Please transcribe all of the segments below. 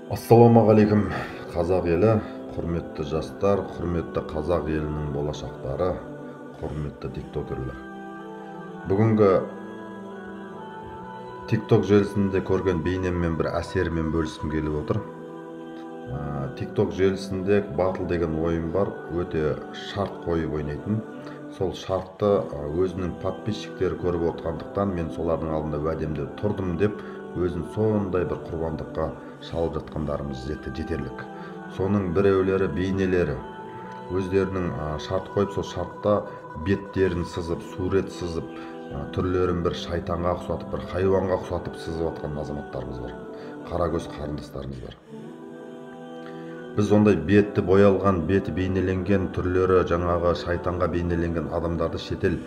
Ассалаумағалейкум, қазақ елі, құрметті жастар, құрметті қазақ елінің болашақтары, құрметті тиктокерлер. Бүгінгі тикток желісінде көрген бейнеммен бір әсерімен бөліскім келіп отыр. Тикток желісінде батыл деген ойын бар, өте шарт қойып ойнайтын. Сол шартты өзінің подписчиктері көріп отырғандықтан мен солардың алдында уәдемде тұрдым деп өзін сондай бір құрбандыққа шалып жатқандарымыз жетерлік. Соның біреулері бейнелері өздерінің шарт қойып, сол шартта беттерін сызып, сурет сызып, түрлерін бір шайтанға ұқсатып, бір хайуанға ұқсатып сызып жатқан азаматтарымыз бар, қарагөз қарындастарымыз бар. Біз ондай бетті боялған, беті бейнеленген, түрлері жаңағы шайтанға бейнеленген адамдарды шетел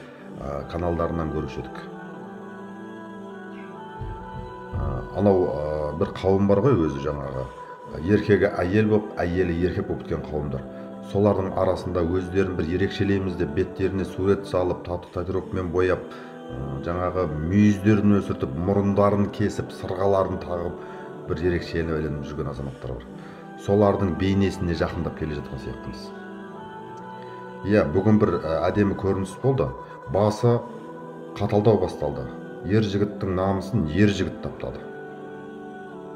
каналдарынан көруші едік. Анау бір қауым бар ғой, өзі жаңағы еркегі әйел боп, әйелі еркек болып кеткен қауымдар. Солардың арасында өздерін бір ерекшелейміз деп беттеріне сурет салып, татуировкамен бояп, жаңағы мүйіздерін өсіртіп, мұрындарын кесіп, сырғаларын тағып бір ерекшеленіп жүрген азаматтар бар. Солардың бейнесіне жақындап келе жатқан сияқтымыз. Иә, бүгін бір әдемі көрініс болды. Басы қаталдау басталды. Ер жігіттің намысын ер жігіт таптады.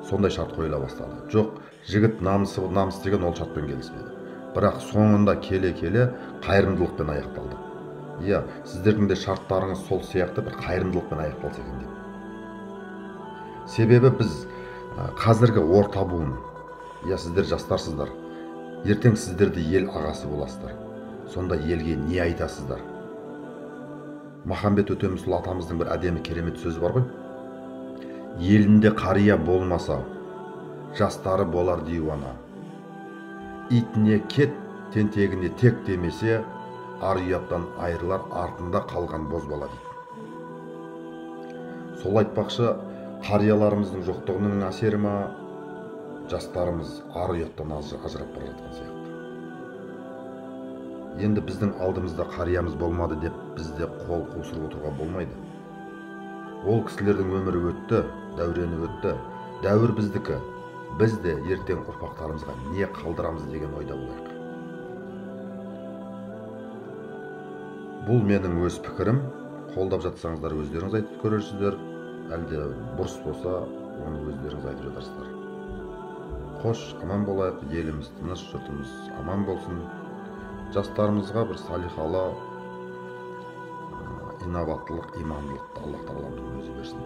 Сондай шарт қойыла бастады. Жоқ, жігіт намысы намыс деген ол шартпен келіспеді. Бірақ соңында келе-келе қайырымдылықпен аяқталды. Иә, сіздердің де шарттарыңыз сол сияқты бір қайырымдылықпен аяқталса екен деп. Себебі біз қазіргі орта буын, иә, сіздер жастарсыздар. Ертең сіздерді ел ағасы боласыздар. Сонда елге не айтасыздар? Махамбет Өтемісұлы атамыздың бір әдемі керемет сөзі бар ғой. Елінде қария болмаса, жастары болар диуана. Итіне кет, тентегіне тек демесе, ар ұяттан айырылар артында қалған бозбала дейді. Сол айтпақшы, қарияларымыздың жоқтығының әсері ма, жастарымыз ар ұяттан ажырап бара жатқан сияқты. Енді біздің алдымызда қариямыз болмады деп бізде қол қусырып отыруға болмайды. Ол кісілердің өмірі өтті, дәурені өтті. Дәуір біздікі. Біз де ертең ұрпақтарымызға не қалдырамыз деген ойда болайық. Бұл менің өз пікірім. Қолдап жатсаңыздар өздеріңіз айтып көрерсіздер. Әлде бұрыс болса, оны өздеріңіз айтып жатарсыздар. Қош, аман болайық, еліміз тыныш, жұртымыз аман болсын. Жастарымызға бір салиқалы, инабаттылық, имандылықты Аллах тағаламның өзі берсін.